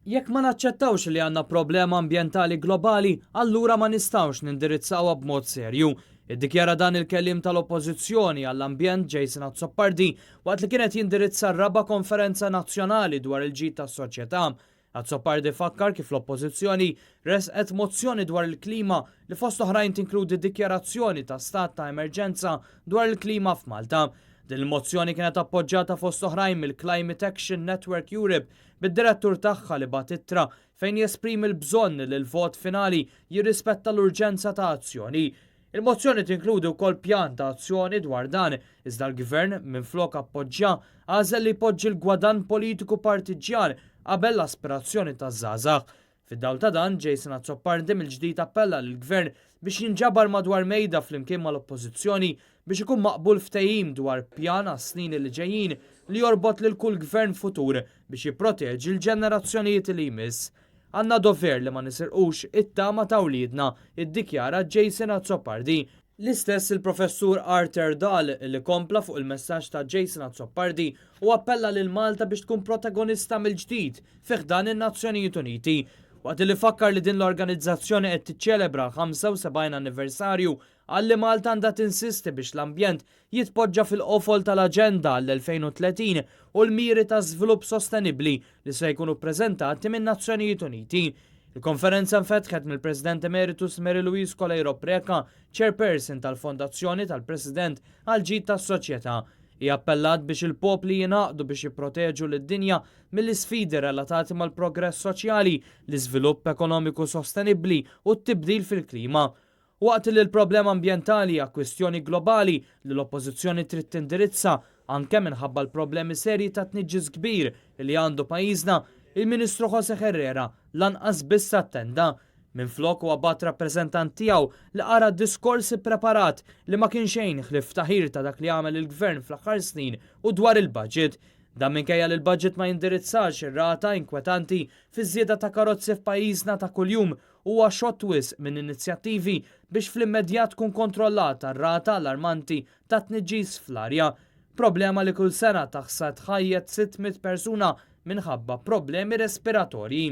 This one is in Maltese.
Jekk ma naċċettawx li għandna problema ambjentali globali, allura ma nistgħux nindirizzawha b'mod serju. Iddikjara dan il-kelliem tal-Oppożizzjoni għall-Ambjent Jason Azzopardi waqt li kien qed jindirizza r-raba' konferenza nazzjonali dwar il-ġid tas-soċjetà. Azzopardi fakkar kif l-Oppożizzjoni ressqet mozzjoni dwar il-klima li fost oħrajn tinkludi dikjarazzjoni ta' stat ta' emerġenza dwar il-klima f'Malta. Din il-mozzjoni kienet appoġġata fost oħrajn mill-Climate Action Network Europe bid-direttur tagħha li bagħat ittra fejn jesprimi l-bżonn li l-vot finali jirrispetta l-urġenza ta' azzjoni. Il-mozzjoni tinkludi wkoll pjan ta' azzjoni dwar dan, iżda l-Gvern minflok appoġġja għażel li jpoġġi l-gwadann politiku partiġġjan qabel l-aspirazzjoni taż-żgħażagħ. Fid-dawl ta' dan, Jason Azzopardi mill-ġdid appella lill-Gvern biex jinġabar madwar mejda flimkien mal-Oppożizzjoni biex ikun maqbul ftehim dwar pjan għas-snin li ġejjin li jorbot lil kull gvern futur biex jipproteġi l-ġenerazzjonijiet li jmiss. Għandna dover li ma nisirqux it-tama ta' wliedna, iddikjara Jason Azzopardi. L-istess il-Professur Arthur Dahl li kompla fuq il-messaġġ ta' Jason Azzopardi u appella lil Malta biex tkun protagonista mill-ġdid fi ħdan in-Nazzjonijiet Uniti. Waqt li fakkar li din l-organizzazzjoni qed tiċċelebra l-75 anniversarju, qal li Malta għandha tinsisti biex l-ambjent jitpoġġa fil-qofol tal-aġenda għall-2030 u l-miri ta' żvilupp sostenibbli li se jkunu ppreżentati min-Nazzjonijiet Uniti. Il-konferenza nfetħet mill-President Emeritus Mary Louise Coleiro Preca, Chairperson tal-Fondazzjoni tal-President għall-Ġid tas-Soċjetà. Hi appellat biex il-popli jingħaqdu biex jipproteġu lid-dinja mill-isfidi relatati mal-progress soċjali, l-iżvilupp ekonomiku sostenibbli u t-tibdil fil-klima. Waqt li l-problema ambjentali hija kwistjoni globali li l-Oppożizzjoni trid tindirizza anke minħabba l-problemi serji ta' tniġġis kbir li għandu pajjiżna, il-Ministru José Herrera lanqas biss attenda. Minflok huwa bagħat rappreżentant tiegħu li qara diskors ippreparat li ma kien xejn ħlief ftaħir ta' dak li għamel il-Gvern fl-aħħar snin u dwar il-budget. Dan minkejja li l-budget ma jindirizzax ir-rata inkwetanti fiż-żieda ta' karozzi f'pajjiżna ta' kuljum Huwa xott wisq minn inizjattivi biex fl-immedjat tkun kontrollata r-rata allarmanti ta' tniġġis fl-arja. Problema li kull sena taħsad ħajjet 600 persuna minħabba problemi respiratorji.